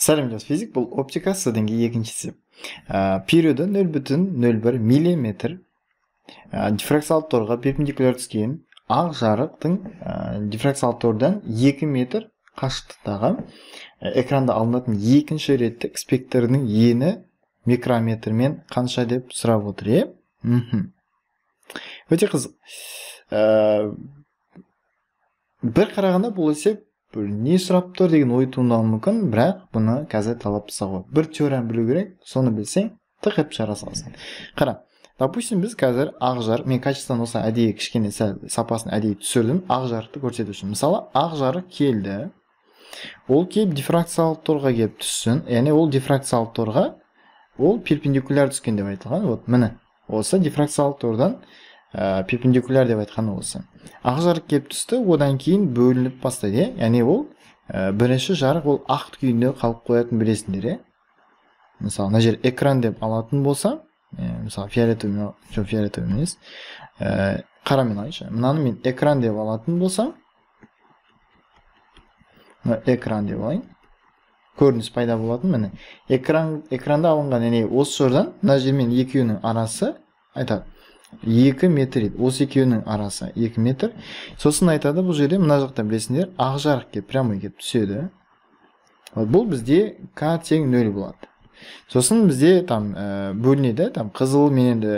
Сәлем, жас физик, бұл оптика С деңгейі екіншісі. Периоды 0,01 миллиметр дифракциялық торға перпендикуляр түскен ақ жарықтың дифракциялық тордан 2 метр қашықтықтағы экранда алынатын екінші реттік спектрінің ені микрометрмен қанша деп сұрап отыр, Өте қызық. Бір қарағанда бұл есеп не сұрап тұр деген ой туындауы мүмкін, бірақ бұны қазір талап тастауға. Бір теорияны білу керек, соны білсең, тық етіп шығара саласың. Қара, допустим, біз қазір ақ жарық, мен качествоны осы әдейі кішкене сәл сапасын әдейі түсірдім, ақ жарықты көрсету үшін. Мысалы, ақ жарық келді, ол келіп дифракциялық торға келіп түссін, яғни ол дифракциялық торға ол перпендикуляр түскен деп айтылған. Вот міне, осы дифракциялық тордан перпендикуляр деп айтқан осы. Ақ жарық келіп түсті, одан кейін бөлініп бастайды, яғни ол бірінші жарық ол ақ күйінде қалып қоятын білесіңдер, Мысалы, мына жер экран деп алатын болса, мысалы, фиолетовый, жоқ, фиолетовый емес, қарамен алайыншы. Мынаны мен экран деп алатын болсам, мына экран деп алайын. Көрініс пайда болатын, міне. Экранда алынған, яғни осы жерден мына жермен екеуінің арасы айтады 2 метр дейді. Осы екеуінің арасы 2 метр. Сосын айтады, бұл жерде мына жақта білесіңдер, ақ жарық келіп прямой келіп түседі. Бұл бізде К тең 0 болады. Сосын бізде там бөлінеді, там қызыл мен енді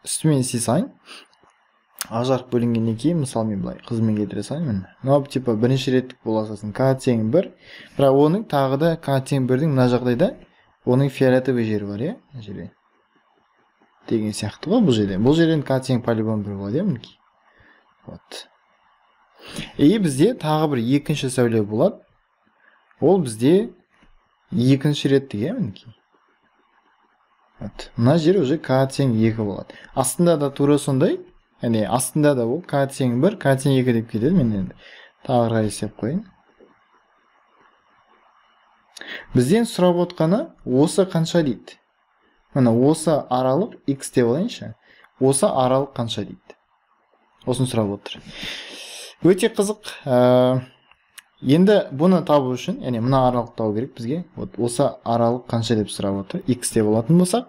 үстімен істей салайын. Ақ жарық бөлінгеннен кейін, мысалы, мен былай қызылмен кетіре салайын, міне. Мынау типа бірінші реттік бола салсын, К тең 1. Бірақ оның тағы да К тең 1-дің мына жағдайда оның фиолетовый жері бар, мына жерде. Деген сияқты ғой бұл жерде. Бұл жерден К тең по-любому 1 болады, мінекей. Вот. И бізде тағы бір екінші сәуле болады. Ол бізде екінші реттік, мінекей. Вот. Мына жер уже К тең 2 болады. Астында да тура сондай. Яғни астында да ол К тең 1, К тең 2 деп кетеді. Мен енді тағы есеп қояйын. Бізден сұрап отқаны осы қанша дейді. Міне осы аралық x деп алайыншы. Осы аралық қанша дейді. Осыны сұрап отыр. Өте қызық. Енді бұны табу үшін, яғни мына аралық табу керек бізге. Вот осы аралық қанша деп сұрап отыр. X деп алатын болсақ,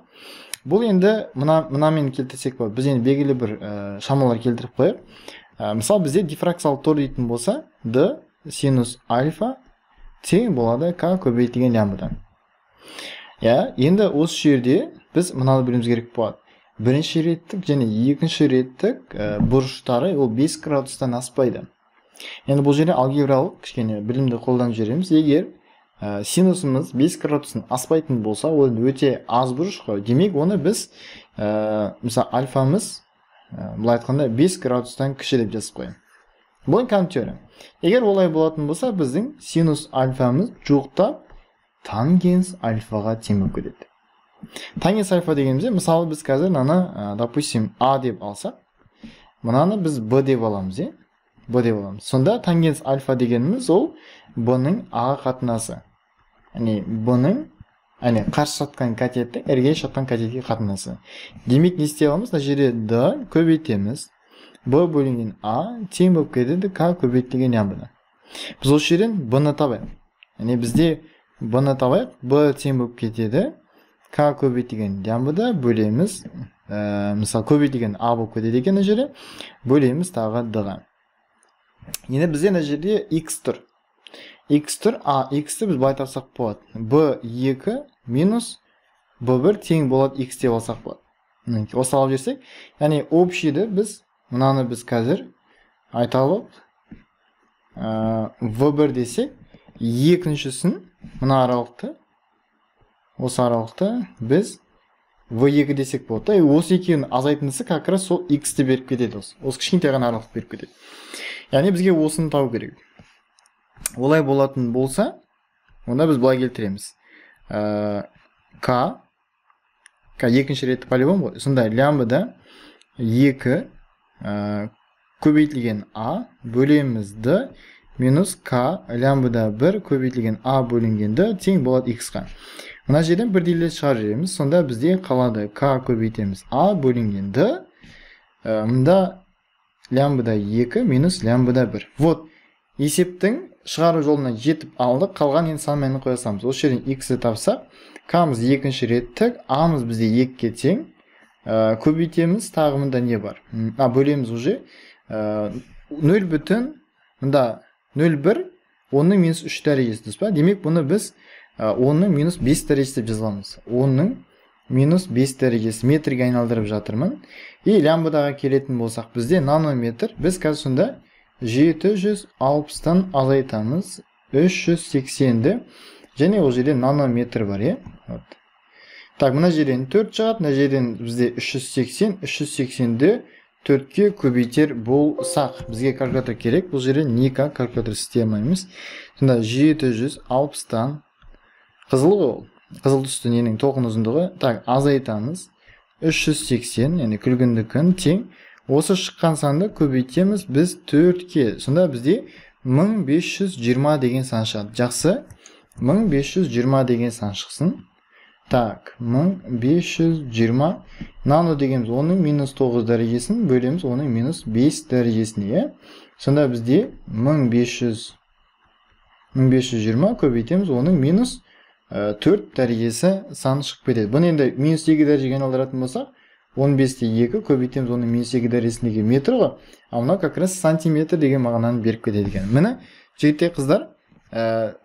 бұл енді мынамен келтірсек болады. Біз енді белгілі бір шамалар келтіріп қояйық. Мысалы, бізде дифракциялық тор дейтін болса, d синус альфа тең болады к көбейтілген лямбдадан. Енді осы жерде біз мынаны білуіміз керек болады. Бірінші реттік және екінші реттік бұрыштары ол 5 градустан аспайды. Енді бұл жерде алгебралық кішкене білімді қолданып жібереміз. Егер синусымыз 5 градустан аспайтын болса, ол өте аз бұрыш қой. Демек, оны біз мысалы, альфамыз былай айтқанда 5 градустан кіші деп жазып қоямыз. Бұл кәдімгі теория. Егер олай болатын болса, біздің синус альфамыз жуықтап тангенс альфаға тең болып кетеді. Тангенс альфа дегенімізде, мысалы, біз қазір мынаны, допустим, А деп алсақ, мынаны біз Б деп аламыз, Б деп аламыз. Сонда тангенс альфа дегеніміз ол Б-ның А қатынасы. Яғни Б-ның, яғни қарсы жатқан катеттің іргелес жатқан катетке қатынасы. Демек, не істей аламыз? Мына жерде Д көбейтеміз. Б бөлінген А тең болып кетеді К көбейтілген лямбда. Біз осы жерден Б-ны табайық. Яғни бізде Б-ны табайық, Б тең болып кетеді К көбейтілген лямбда бөлеміз, мысалы, көбейтілген А болып кетеді екен мына жерде, бөлеміз тағы Д-ға. Енді бізде мына жерде X тұр. X тұр, А, X-ті біз былай тапсақ болады. B2 минус B1 тең болады X деп алсақ болады. Мінекей, осы алып жіберсек, яғни общийді біз, мынаны біз қазір айталық, V1 десек, екіншісін, мына аралықты, осы аралықты біз V2 десек болады. И осы екеуінің азайтындысы как раз сол X-ті беріп кетеді осы. Осы кішкентай ғана аралықты беріп кетеді. Яғни бізге осыны табу керек. Олай болатын болса, онда біз былай келтіреміз. К екінші ретті по-любому ғой. Сонда лямбда 2 көбейтілген А бөлеміз Д минус К лямбда 1 көбейтілген А бөлінген Д тең болады X-қа. Мына жерден бірдейлер шығарып жібереміз. Сонда бізде қалады К көбейтеміз А бөлінген Д. Мында лямбда 2 минус лямбда 1. Вот есептің шығару жолына жетіп алдық, қалған енді сан мәнін қоя саламыз. Осы жерден x-ті тапсақ, к-мыз екінші реттік, а-мыз бізде 2-ге тең. Көбейтеміз, тағы мында не бар? Бөлеміз уже. 0 бүтін, мында 0,1, 10-ның минус 3 дәрежесі, дұрыс па? Демек, бұны біз 10-ның минус 5 дәрежесі деп жаза аламыз. 10-ның минус 5 дәрежесі метрге айналдырып жатырмын. И лямбдаға келетін болсақ, бізде нанометр. Біз қазір сонда 760-тан азайтамыз 380-ді, және ол жерде нанометр бар, иә? Вот. Так, мына жерден 4 шығады, мына жерден бізде 380, 380-ді 4-ке көбейтер болсақ, бізге калькулятор керек. Бұл жерде никак калькулятор істей алмаймыз. Сонда 760-тан қызыл ғой ол, қызыл түсті ненің толқын ұзындығы. Так, азайтамыз 380, яғни күлгіндікін тең. Осы шыққан санды көбейтеміз біз 4-ке. Сонда бізде 1520 деген сан шығады. Жақсы, 1520 деген сан шықсын. Так, 1520 нано дегеніміз 10-ның минус 9 дәрежесін бөлеміз 10-ның минус 5 дәрежесіне, иә? Сонда бізде 1520 көбейтеміз 10-ның минус 4 дәрежесі сан шығып кетеді. Бұны енді минус 2 дәрежеге айналдыратын болсақ, 15-те 2 көбейтеміз 10-ның минус 2 дәрежесіндегі метр ғой. Ал мынау как раз сантиметр деген мағынаны беріп кетеді екен. Міне, жігіттер, қыздар,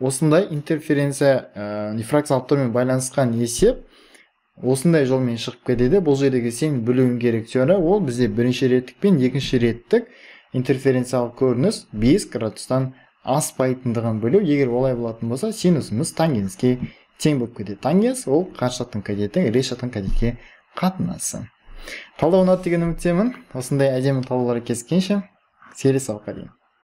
осындай интерференция дифракциялық тормен байланысқан есеп осындай жолмен шығып кетеді. Бұл жердегі сен білуің керек теория, ол бізде бірінші реттік пен екінші реттік интерференциялық көрініс 5 градустан аспайтындығын білу. Егер олай болатын болса, синусымыз тангенске тең болып кетеді. Тангенс ол қарсы жақтың катеті, рет жақтың катетке қатынасы. Талдау ұнады деген үміттемін. Осындай әдемі талдаулар кездескенше, келесі сабаққа дейін.